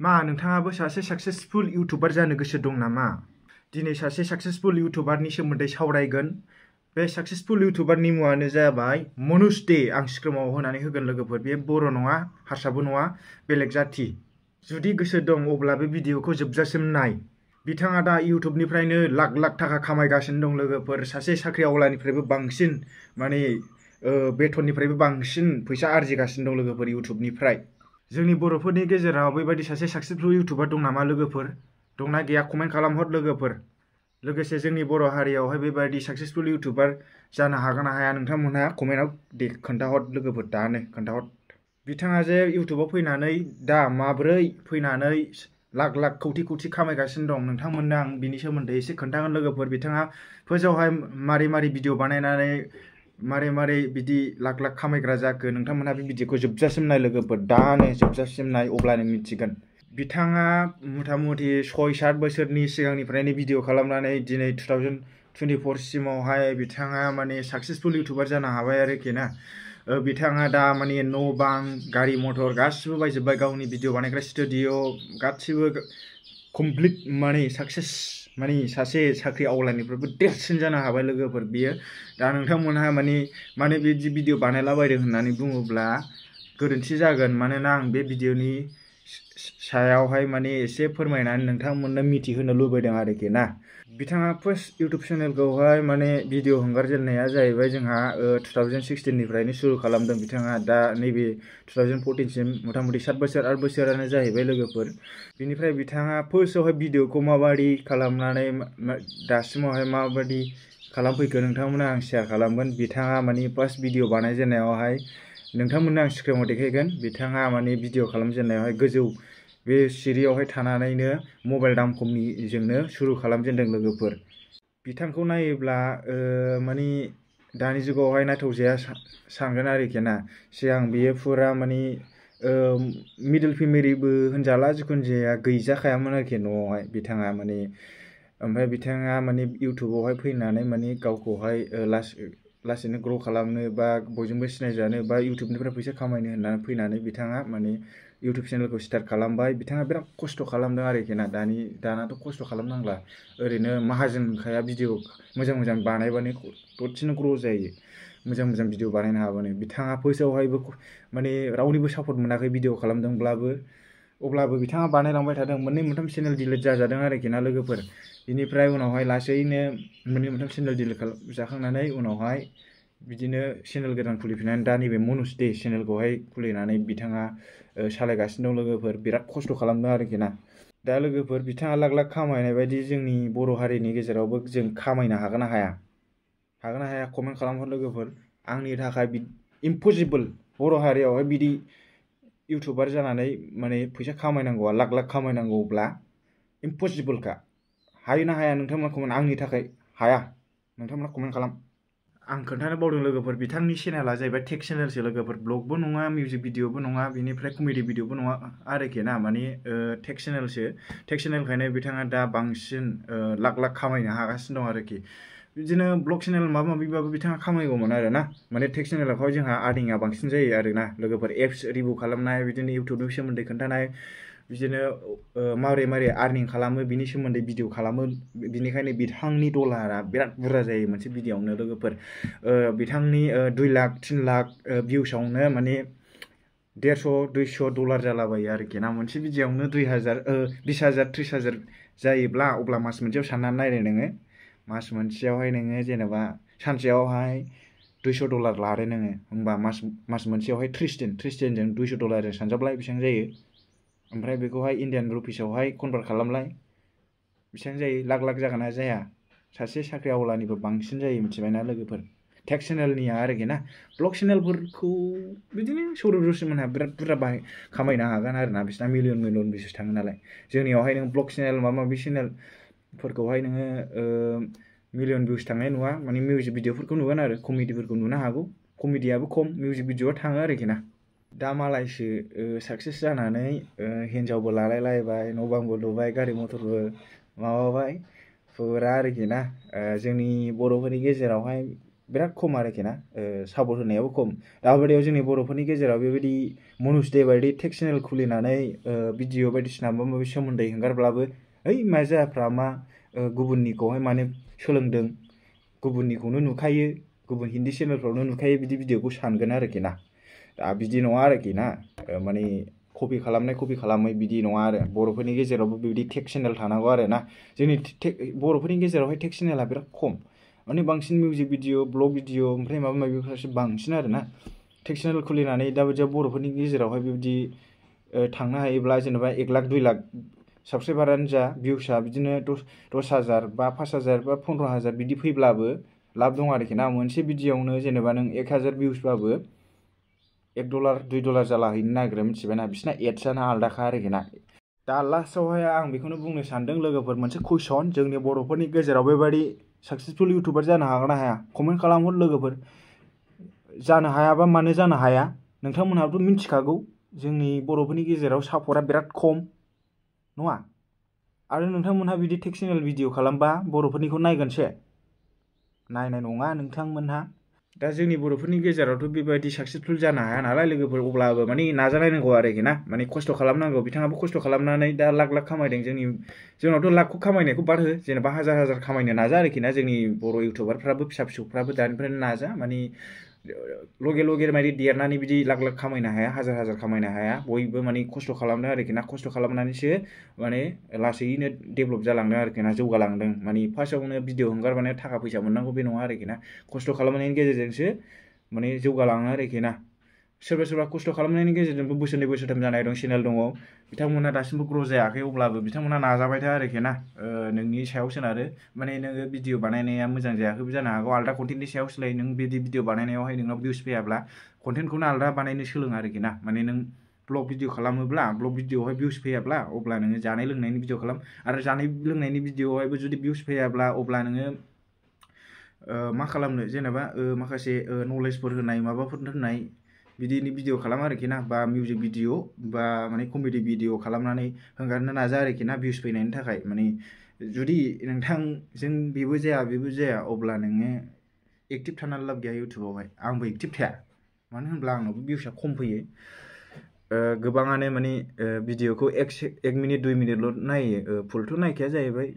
मा नोंथाङाबो सासे साक्सेसफुल इउटुबार जानो गोसो दं नामा? दिनै सासे साक्सेसफुल इउटुबारनि सोमोन्दै सावरायगोन। बे साक्सेसफुल इउटुबारनि मुङानो जाबाय मनुज दे। आं स्क्रिनाव होनानै होगोन लोगोफोर। बे बर' नङा, हारसाबो नङा, बेलेग जाथि। जुदि गोसो दं अब्ला बे भिडिअखौ जोबजासिम नाय। बिथाङा दा इउटुबनिफ्रायनो लाख लाख थाखा खामायगासिनो दं लोगोफोर। सासे साख्रि आवलानिफ्रायबो बांसिन माने बेथननिफ्रायबो बांसिन फैसा आरजिगासिनो दं लोगोफोर इउटुबनिफ्राय। जोंनि बर'फोरनि गेजेराव बेबायदि सासे साक्सेसफुल इउटुबार दं नामा लोगोफोर? दंना गैया कमेन्ट खालामहर लोगोफोर। लोगोसे जोंनि बर' हारियावहाय बेबायदि साक्सेसफुल इउटुबार जानो हागोन ना हाया नोंथांमोनहा कमेन्टआव दे खोन्थाहर लोगोफोर, दानो खोन्थाहर। बिथाङा जे इउटुबाव फैनानै दा माब्रै फैनानै लाख लाख कौटि कौटि खामायगासिनो दं नोंथांमोननो आं बिनि सोमोन्दै एसे खोन्थागोन लोगोफोर। बिथाङा फार्स्टआवहाय मारै मारै भिडिअ बानायनानै मारै बिदि लाख लाख खामायग्रा जाखो नोंथांमोनहा बे भिडिअखौ जोबजासिम नाय लोगोफोर, दानो जोबजासिम नाय अब्लानो मिथिगोन। बिथाङा मथा मथि 6-7 बोसोरनि सिगांनिफ्रायनो भिडिअ खालामनानै दिनै 2024 सिमावहाय बिथाङा माने साक्सेसफुल इउटुबार जानो हाबाय आरोखि ना। बिथाङा दा माने न' बां गारि मथर गासिबो बायजोब्बाय, गावनि भिडिअ बानायग्रा स्टुडिअ गासिबो कमप्लिट माने साक्सेस, माने सासे साख्रि आवलानिफ्रायबो देरसिन जानो हाबाय लोगोफोर बियो। दा नोंथांमोनहा माने बिदि भिडिअ बानायलाबायदों होननानै बुङोब्ला गोरोन्थि जागोन। मानोना आं बे भिडिअनि सायावहाय माने एसे फोरमायनानै नोंथांमोननो मिथिहोनो लुबैदों आरोखि ना। बिथाङा फार्स्ट इउटुब चेनेलखौहाय माने भिडिअ हगारजेननाया जाहैबाय जोंहा 2016निफ्रायनो सुरु खालामदों बिथाङा। दा नैबे 2014सिम मथा मथि 7 बोसोर 8 बोसोरानो जाहैबाय लोगोफोर। बिनिफ्राय बिथाङा फार्स्टआवहाय भिडिअखौ माबादि खालामनानै दासिमावहाय माबादि खालामफैखो नोंथांमोननो आं शेयार खालामगोन। बिथाङा माने फार्स्ट भिडिअ बानायजेननायावहाय नोंथांमोननो आं स्क्रिनाव देखायगोन। बिथाङा माने भिडिअ खालामजेननायावहाय गोजौ बे सिरियावहाय थानानैनो मबाइल दाम खमनिजोंनो सुरु खालामजेनदों लोगोफोर। बिथांखौ नायोब्ला माने दानि जुगावहाय नायथावजाया सानगोन आरोखि ना। सिगां बियो फुरा माने मिडल फेमिलिबो होनजाला, जिखुनु जाया गैजाखायामोन आरोखि न'आवहाय बिथाङा माने। ओमफ्राय बिथाङा माने इउटुबावहाय फैनानै माने गावखौहाय लासैनो ग्र' खालामनो बा बयजोंबो सिनायजानो बा इउटुबनिफ्राय फैसा खामायनो होननानै फैनानै बिथाङा माने इउटुब चेनेलखौ स्टार्ट खालामबाय। बिथाङा बिराद खस्थ' खालामदों आरोखि ना। दानाथ' खस्थ' खालामनांला, ओरैनो माहाजोनखाया भिडिअ मोजां बानायबानो दसेनो ग्र' जायो। मोजां भिडिअ बानायनो हाबानो। बिथाङा फार्स्टआवहायबो माने रावनिबो सापर्ट मोनाखै भिडिअ खालामदोंब्लाबो, अब्लाबो बिथाङा बानायलांबाय थादों। 2-3 चेनेल डिलिट जाजादों आरोखि ना लोगोफोर। बिनिफ्राय उनावहाय लासैनो 2-3 चेनेल डिलिट जाखांनानै उनावहाय बिदिनो चेनेल गोदान खुलिफिननानै दा नैबे मनुज दे चेनेलखौहाय खुलिनानै बिथाङा सालायगासिनो दं लोगोफोर। बिराद खस्थ' खालामदों आरोखि ना। दा लोगोफोर बिथाङा लाख लाख खामायनाय बायदि जोंनि बर' हारिनि गेजेरावबो जों खामायनो हागोन ना हाया? हागोन ना हाया कमेन्ट खालामहर लोगोफोर। आंनि थाखाय इम्पसिबोल। बर' हारियावहाय बिदि इउटुबार जानानै माने फैसा खामायनांगौआ, लाख लाख खामायनांगौब्ला इम्पसिबोलखा। हायो ना हाया नोंथांमोना कमेन्ट? आंनि थाखाय हाया, नोंथांमोना कमेन्ट खालाम। आं खोन्थानो बावदों लोगोफोर, बिथांनि चेनेला जाहैबाय टेक चेनेलसो लोगोफोर। ब्लगबो नङा, मिउजिक भिडिअबो नङा, बिनिफ्राय कमेडि भिडिअबो नङा आरोखि ना। माने टेक चेनेलसो। टेक चेनेलखायनो बिथाङा दा बांसिन लाख लाख खामायनो हागासिनो दं आरोखि। बिदिनो ब्लग चेनेल माबा माबिबाबो बिथाङा खामायगौमोन आरो ना। माने टेक चेनेलावहाय जोंहा आर्निंआ बांसिन जायो आरो ना लोगोफोर। एप्स रिभिउ खालामनाय, बिदिनो इउटुबनि सोमोन्दै खोन्थानाय, बिदिनो माबोरै आर्निं खालामो बिनि सोमोन्दै भिडिअ खालामो। बिनिखायनो बिथांनि डलारा बिराद बुरजा जायो मोनसे भिडिअआवनो लोगोफोर। बिथांनि 2 लाख 3 लाख भिउसावनो माने 150-200 डलार जालाबायो आरोखि ना। मोनसे भिडिअआवनो 20,000 30,000 जायोब्ला अब्ला मास मोनसेयाव साननानै नायदो नोङो। मास मोनसेयावहाय नोङो जेनेबा सानसेयावहाय 200 डलार लादो नोङो, होमबा मास मोनसेयावहाय 30 दिनजों 200 डलारजों सानजाबलाय बेसेबां जायो? ओमफ्राय बेखौहाय इण्डियान रुपिसावहाय कनभार्ट खालामलाय बेसेबां जायो? लाख लाख जागोन ना जाया? सासे साख्रि आवलानिबो बांसिन जायो मिथिबायना लोगोफोर। टेक चेनेलनिया आरोखि ना। ब्लग चेनेलफोरखौ बिदिनो सौरभ जोशिमोनहा बिराद बुरजा खामायनो हागोन आरो ना। बिसिना मिलियन भिउस थाङो नालाय। जोंनियावहाय नों ब्लग चेनेल माबा माबि चेनेलफोरखौहाय नोङो मिलियन भिउस थांनाय नुवा। माने मिउजिक भिडिअफोरखौ नुगोन आरो कमेडिफोरखौ नुनो हागौ। कमेडियाबो खम, मिउजिक भिडिअआ थाङो आरोखि ना। दा मालायसो साक्सेस जानानै हिन्जावबो लालायलायबाय, न' बांबो लुबाय, गारि मथरबो माबाबाय फुरा आरोखि ना। जोंनि बर'फोरनि गेजेरावहाय बिराद खम आरोखि ना सापर्ट होनायाबो खम दाबायदियाव जोंनि बर'फोरनि गेजेराव बेबायदि मनुज दे बायदि टेक चेनेल खुलिनानै भिडिअ बायदिसिना माबा माबि सोमोन्दै हंगारब्लाबो ओइ मा जाफ्रा मा गुबुननिखौहाय माने सोलोंदों गुबुननिखौनो नुखायो गुबुन हिन्दी चेनेलफ्रावनो नुखायो बिदि भिडिअखौ सानगोन आरोखि ना दा बिदि नङा आरोखि ना माने कपि खालामै बिदि नङा आरो बर'फोरनि गेजेरावबो बेबायदि टेक चेनेल थानांगौ आरो ना जोंनि बर'फोरनि गेजेरावहाय टेक चेनेला बिराद खम माने बांसिन मिउजिक भिडिअ ब्लग भिडिअ ओमफ्राय माबा माबिफ्रासो बांसिन आरो ना टेक चेनेल खुलिनानै दाबायदियाव बर'फोरनि गेजेरावहाय बेबायदि थांनो हायोब्ला जेनेबा 1 लाख 2 लाख साबसक्राइबारानो जा भिउसआ बिदिनो 10,000 बा 5,000 बा 15,000 बिदि फैब्लाबो लाब दं आरोखि ना मोनसे भिडिअआवनो जेनेबा नों 1,000 भिउसबाबो $1 $2 जालाहैनो नागिरो मिथिबायना बिसिना एड्सआनो आलदाखा आरोखि ना दा लास्टआवहाय आं बेखौनो बुंनो सानदों लोगोफोर मोनसे कुइसन जोंनि बर'फोरनि गेजेराव बेबायदि साक्सेसफुल इउटुबार जानो हागोन ना हाया कमेन्ट खालामहर लोगोफोर जानो हायाबा मानो जानो हाया नोंथांमोनहाबोथ' मिथिखागौ जोंनि बर'फोरनि गेजेराव सापर्टआ बिराद खम नङा आरो नोंथांमोनहा बिदि टेक चेनेल भिडिअ खालामबा बर'फोरनिखौ नायगोनसे नायनाय नङा नोंथांमोनहा दा जोंनि बर'फोरनि गेजेरावथ' बेबायदि साक्सेसफुल जानो हाया नालाय लोगोफोर अब्लाबो माने नाजानायनांगौ आरोखि ना माने खस्थ' खालामनांगौ बिथाङाबो खस्थ' खालामनानै दा लाख लाख खामायदों जोंनावथ' लाखखौ खामायनायखौ बाद हो जेनेबा हाजार हाजार खामायनो नाजा आरोखि ना जोंनि बर' इउटुबारफ्राबो फिसा फिसौफ्राबो दानिफ्रायनो नाजा माने लगे माने देरनानै बिदि लाख लाख खामायनो हाया हाजार हाजार खामायनो हाया बयबो माने खस्थ' खालामदों आरोखि ना खस्थ' खालामनानैसो माने लासैनो डेभेलप जालांदों आरोखि ना जौगालांदों माने फार्स्टआवनो भिडिअ हंगारबानो थाखा फैसा मोननांगौ बे नङा आरोखि ना खस्थ' खालामनायनि गेजेरजोंसो माने जौगालाङो आरोखि ना सोरबा खस्थ' खालामनायनि गेजेरजोंबो बोसोरनै बोसोरथाम जानाय दं चेनेल दङ बिथांमोना दासिमबो ग्र' जायाखै अब्लाबो बिथांमोना नाजाबाय था आरोखि ना नोंनि सायाव सोनारो माने नोङो भिडिअ बानायनाया मोजां जायाखैबो जानो हागौ आलदा कन्टेन्टनि सायाव सोलाय नों बिदि भिडिअ बानायनायावहाय नोंनाव भिउस फैयाब्ला कन्टेन्टखौनो आलदा बानायनो सोलों आरोखि ना माने नों ब्लग भिडिअ खालामोब्ला ब्लग भिडिअआवहाय भिउस फैयाब्ला अब्ला नोङो जानाय लोंनायनि भिडिअ खालाम आरो जानाय लोंनायनि भिडिअआवहायबो जुदि भिउस फैयाब्ला अब्ला नोङो मा खालामनो जेनेबा माखासे नलेजफोर होनाय माबाफोर होनाय बिदिनि भिडिअ खालाम आरोखि ना बा मिउजिक भिडिअ बा माने कमेडि भिडिअ खालामनानै हंगारनो नाजा आरोखि ना भिउस फैनायनि थाखाय माने जुदि नोंथांजों बेबो जाया अब्ला नोङो एक्टिभ थानानै लाब गैया इउटुबावहाय आंबो एक्टिभ थाया मानो होनब्ला आंनावबो भिउसआ खम फैयो गोबाङानो माने भिडिअखौ 1 मिनिट 2 मिनिटल' नायो फुलथ' नायखाया जाहैबाय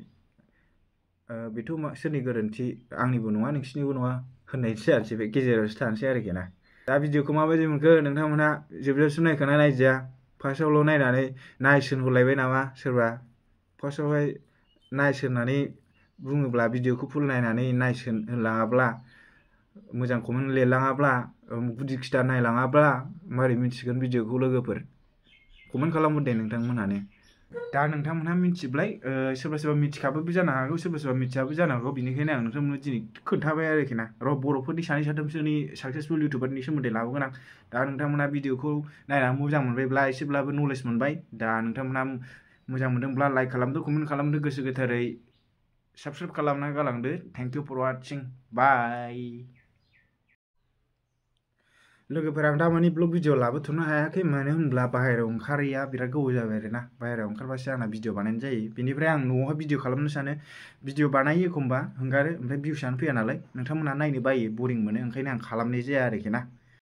बेथ' सोरनि गोरोन्थि आंनिबो नङा नोंसिनिबो नङा होननायसो जानोसै बे गेजेरावसो थानोसै आरोखि ना दा भिडिअखौ माबायदि मोनखो नोंथांमोनहा जोबजासिम नायखाना नायजाया फार्स्टआवल' नायनानै नायसोन हरलायबाय नामा सोरबा फार्स्टआवहाय नायसोननानै बुङोब्ला भिडिअखौ फुल नायनानै नायसोन होनलाङाब्ला मोजां कमेन्ट लिरलाङाब्ला गुदि खिथा नायलाङाब्ला मारै मिथिगोन भिडिअखौ लोगोफोर कमेन्ट खालामहर दे नोंथांमोनहानो दा नोंथांमोनहा मिथिबाय सोरबा मिथिखाबोबो जानो हागौ सोरबा मिथियाबो जानो हागौ बेनिखायनो आं नोंथांमोननो दिनै खोन्थाबाय आरोखि ना बर'फोरनि 2 3सोनि साक्सेसफुल इउटुबारनि सोमोन्दै लाबोगोन आं दा नोंथांमोनहा भिडिअखौ नायनानै मोजां मोनबायब्ला एसेब्लाबो नलेज मोनबाय दा नोंथांमोनहा मोजां मोनदोंब्ला लाइक खालामदो कमेन्ट खालामदो गोसो गोथारै साबस्क्राइब खालामना गालांदो थेंक इउ फर वाचिं बाय लोगोफोर आं दा माने ब्लग भिडिअ लाबोथ'नो हायाखै मानो होनब्ला बाहेरायाव ओंखारैया बिराद गोबाव जाबाय आरोना बाहेरायाव ओंखारबासो आंना भिडिअ बानायनाय जायो बेनिफ्राय आं न'आवहाय भिडिअ खालामनो सानो भिडिअ बानायो एखमबा हंगारो ओमफ्राय भिउसआनो फैया नालाय नोंथांमोनहा नायनो बायो बरिं मोनो ओंखायनो आं खालामनाय जाया आरोखि ना